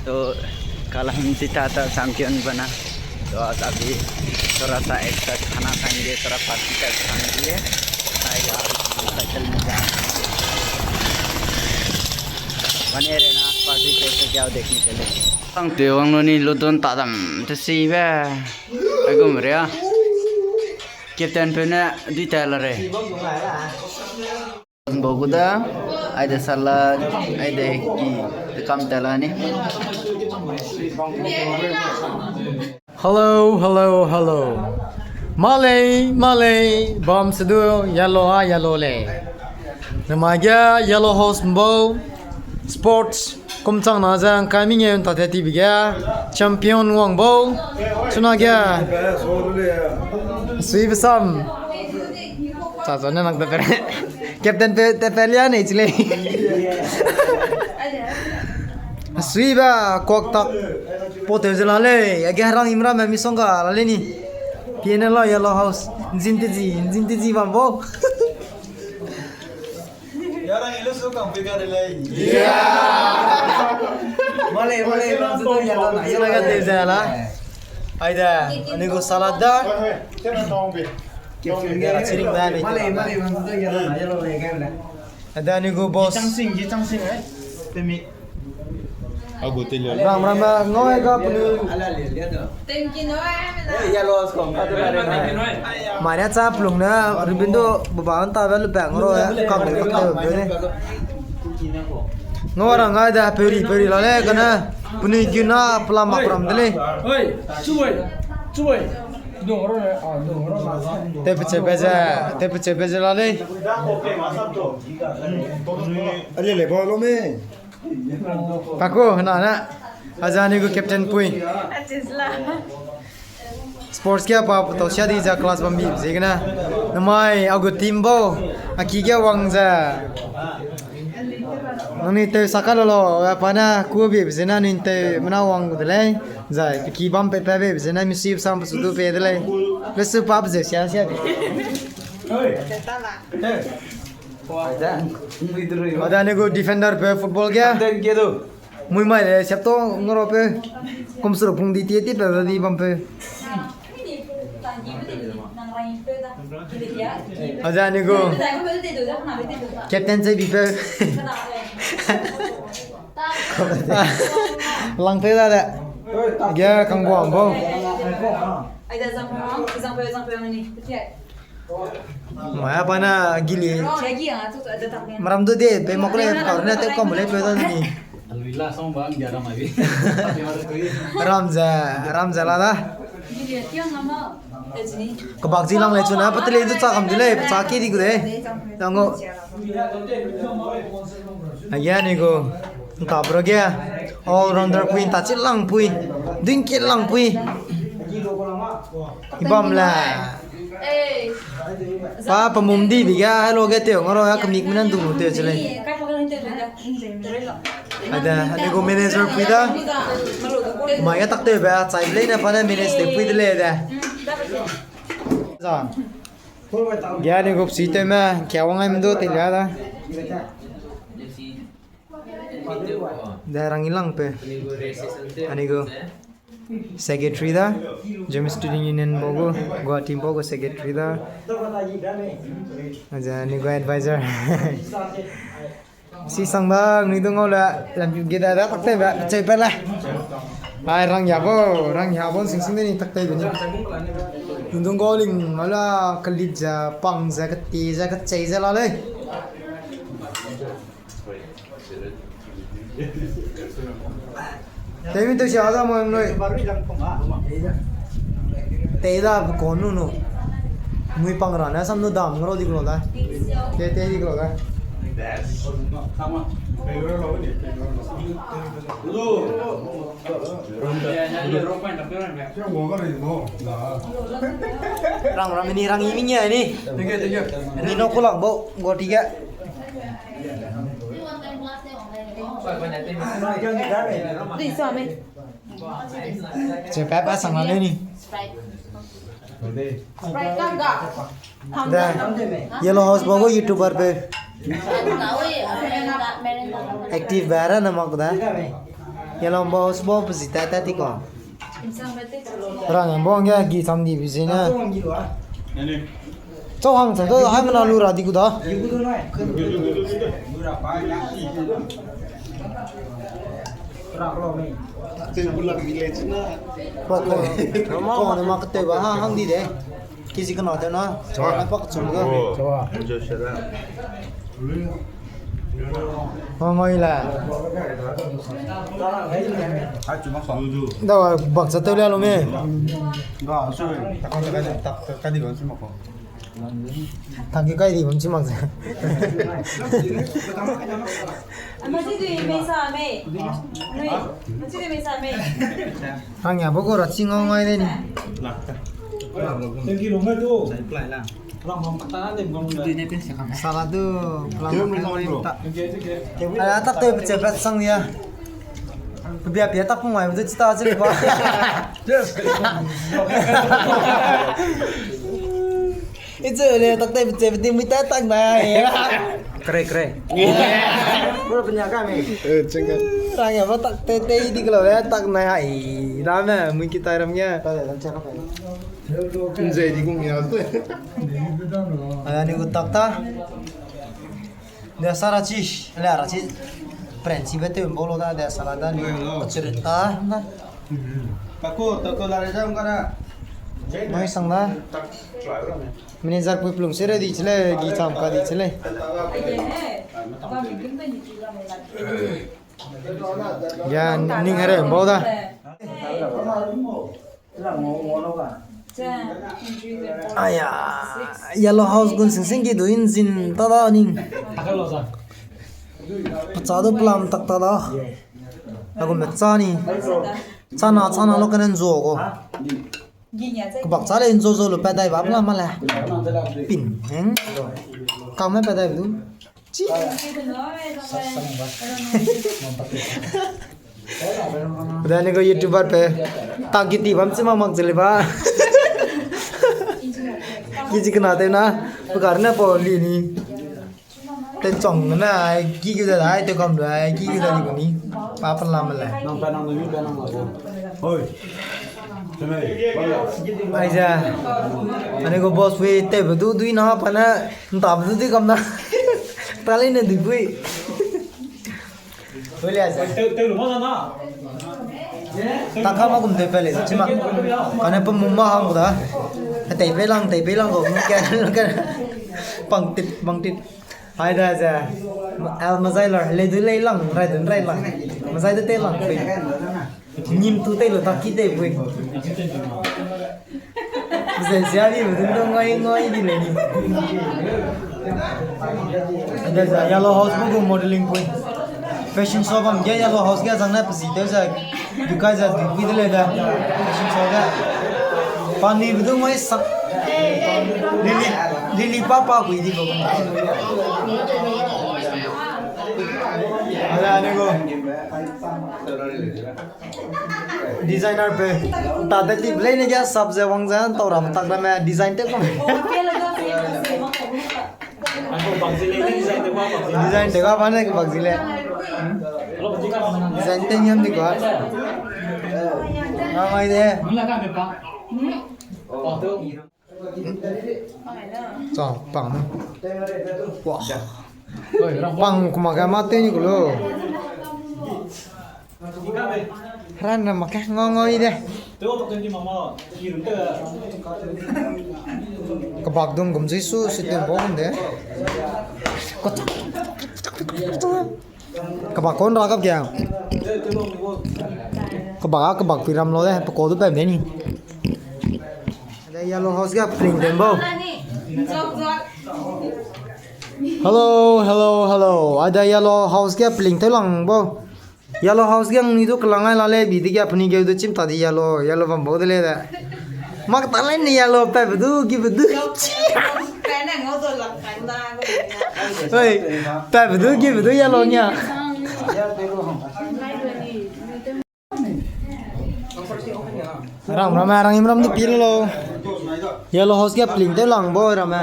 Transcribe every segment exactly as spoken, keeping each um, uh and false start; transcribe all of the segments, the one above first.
तो कल हम जीता था चैंपियन बना, तो आज अभी थोड़ा सा एक्स्ट्रा खाना खाएंगे, थोड़ा पार्टी टाइप खाने के लिए। बने रहना पार्टी कैसे क्या देखने के लिए। Tang te wang lo ni ludon ta dam te si be. Ai gum ria. Captain pe ne dui ta la re. Boguda, ai de salad, ai de ki, de kam tela ni. Hello, hello, hello. Malei, malei, bam sedu, yellow a, yellow lei. Namai ge yellow house mbo, sports, kum chang na zang kai mi nge un ta te ti bi ge, champion wang bo, chuna ge. Sui besam. Cha cha ne nak te pe. Captain pe, te pe lia nei chile. Sui ba kok tak. Po te ze la le, age rang imra me mi song ga la le ni. P N L yellow house. Nzin te ji, nzin te ji bam bo. Yarang ilu su kang pe ga de lei. Male, male, bam su to yellow na. Sila ga te ze la. Ai da, ani gu salad da. Captain ge ra chiring da mi. Male, male, bam su to yellow na, yellow lei ga le. Ada ni gu boss. Changsing, ye changsing, eh? Temi. Agu te le. Ram ram ba, ngau ai ga pelu. Thank you, no, eh, mena. Eh, yellow skom, ka te ba re na. Mane cha pelung na, ribbon do, baba an ta ba lu bang ro, eh, kam le, kam le, ne. Ngau ra ngai da, peri, peri la le, ka na. Penui gu na, pela mak ram de le. Oi, chuai, chuai. Te pe che pe ze, te pe che pe ze la le. Ale le ba lo me. Pako, na, na. Aza ni gu captain pui. Sports kia pa, pa tau sia di za class bam bi, ze gena. Namai, agu team bo. Aki kia wang za. Nang ni tew saka lo lo, ya pa na, ku bi, ze na ni tew, mena wang gu de lei. Zai, ki bam pe pe be, ze na mi sip sam pa su du pe de lei. Le su pa ze sia sia bi. Ada ni gu defender pe football ge. Mui mai le siap to ngoro pe. Kum suru pung di tie tie pe di bam pe. Ada ni gu captain sai bi pe. Lang pe da de. Ge kang guang bo. Maya pa na gili. Maram du de, pe mak le, kar ne te kam le pe da ni. Ram ze, ram ze la da. Kebak zi lang le chu na, pa te le du cha kam di le, pa cha ki di gu de. Dango. Aya ni gu. Nta bro ge. All rounder pui, nta chi lang pui. Ding ki lang pui. Ibam la. Pa, pa mum di bi ga, hello ge teu, ngaro ya kemik mena dung teu chile. Ada, ani gu manager pui da. Ma ya tak teu ba, chai blei na pa na manage te pui de le da. Za. Ge ani gu si teu me, kia wang ai mdu te le da. Da rang ilang pe. Ani gu secretary da. Zeme Student Union bo gu, Guwahati bo gu secretary da. Aza ani gu advisor. Si sang da, ni du ngau le, lam ge da, da tak te ba, cheu pe le. Ai, rang ya bo, rang ya bo, sing sing de ni tak te be ni. Ni du ngau ling, ma la, kelit ze, pang ze, keti ze, kechei ze la le. Tewmi tewsia da mo nui. Tei da ko nu nu. Mui pang ra na sam nu dam ngro di klo da. Te te di klo da. Rang ram ni rang i mi nge ni. Ni no kulang bo goti ge. Che pa pa sang le ni. Da, Yellow House bo gu YouTuber pe. Active ba ra na mak da. Yellow boss bo pe zi tat tat ti ko. Rang bo nge gi cham di bi zi ne. Chau hang chau to hai mana lu ra di gu da. Ko ko. Ko ne ma ka te ba ha hang di de. Ki zi kena te na. Chua. Ai pak chum ga. Chua. Ngoi la. Da bak sa tew le lo me. Tang ki kai di bam chi mak ze. Ama chi dui mei sa mei. Mei. Ama chi dui mei sa mei. Hang ya bo ko ra chi ngau ngai de ni. Thank you, long tu. Salad du, plan ta. Ai, tak te pe che pet sang ya. Pe bia pia tak pung ai, mu chi ta che ba. Ichu le tak te pe che pe ding mi ta tak na. Kre, kre. Bro, pe nya ka mi. Eh, cheng ka. Rang ya ba tak te te di kelo le tak na ai. Ram ne, mu ki tai ram ya. Nzei di gung ya. Aya ni gu tak ta. Dia sara chi, le ara chi. Pren chi be te bolo da, dia sara da ni. Chirit ta na. Tako, tako la re jam ka na. Mai sang da. Manager pui plung se re di chile, gi cham ka di chile. Ya, ning hare bau da. Aya, yellow house gun sing sing ki du engine ta da ning. Pecha du pelam tak ta da. Agu me cha ni. Chana, chana lo kenen zo go. Kebak cha le nzo zo lu pat dai ba bla ma le. Pin heng. Kang me pat dai du. Chi. Da ni ko YouTuber pe. Tang ki ti bam chi mak mak chi le ba. Ki chi kena te na. Pe kar ne po li ni. Te chong na, ai, ki ki da, ai, te kam da, ai, ki ki da ni ko ni. Pa pa la ma le. Nang pa nang mi pa nang ma. Hoi. Ai ja. Ani ko boss we te bu du du na pa na, nta bu du du kam na. Ta le ne du bui. Hoi le ja. Te te lu ma na. Ta ka ma kum te pe le, chi ma. Ka ne pa mu ma hang da. Te pe lang, te pe lang ko. Ke ke. Pang tit, pang tit. Hai da ze, al mazai lar, le du lei lang, rai dun rai lang. Mazai de te lang pui. Nim tu te lo tak ki te pui. Ze zia ni bu dun dong ngai ngai di le ni. Hai da ze, yellow house bu gu modeling pui. Fashion show bam ge yellow house ge zang na pesi te ze. Dukai za dui pui de le da. Sing so da. Pani bu du mai sak. Lili, lili papa kui di bo. Ala ne go. Designer pe. Ta de tip le ne ga sap ze wang ze tau ram tak da me design te ko. Design te ga ba ne kebak zi le. Design te nyam di kwa. Ngai de. Cha, pang. Wah. Pang kuma ga ma te ni kulo. Ran na mak ke ngau ngau i de. Kebak dum gum Jisu si te bom de. Kebak kon ra kap kia. Kebak a kebak pi ram lo de, pe ko du pem de ni. Ada yellow house ga pling dem bo. Hello, hello, hello. Ada yellow house ga pling te lang bo. Yellow house ge ni du kelang ai la le bi de ge puni ge du chim ta di yellow, yellow bam bo de le de. Mak ta le ni yellow pe bu du gi bu du. Hei, pe bu du gi bu du yellow nya. Ram ram rang im ram du pil lo. Yellow house ge pling te lang bo ram.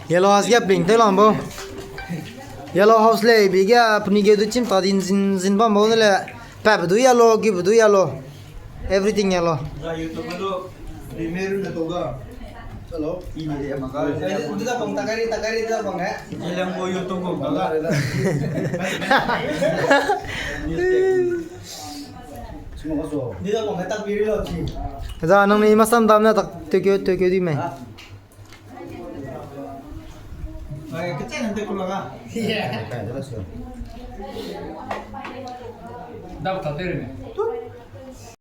Yellow house ge pling te lang bo. Yellow house lei, bige puni ge du chim ta din zin, zin bam bau ne le. Pape du yellow, give du yellow. Everything yellow. Za YouTube lo, premier ne to ga. Hello. Ini de ma ga. Dida pong takari, takari dida pong eh. Ilang go YouTube pong ga. Dida pong eh tak biri lo chi. Za nang ni masam dam na tak tokyo, tokyo di me.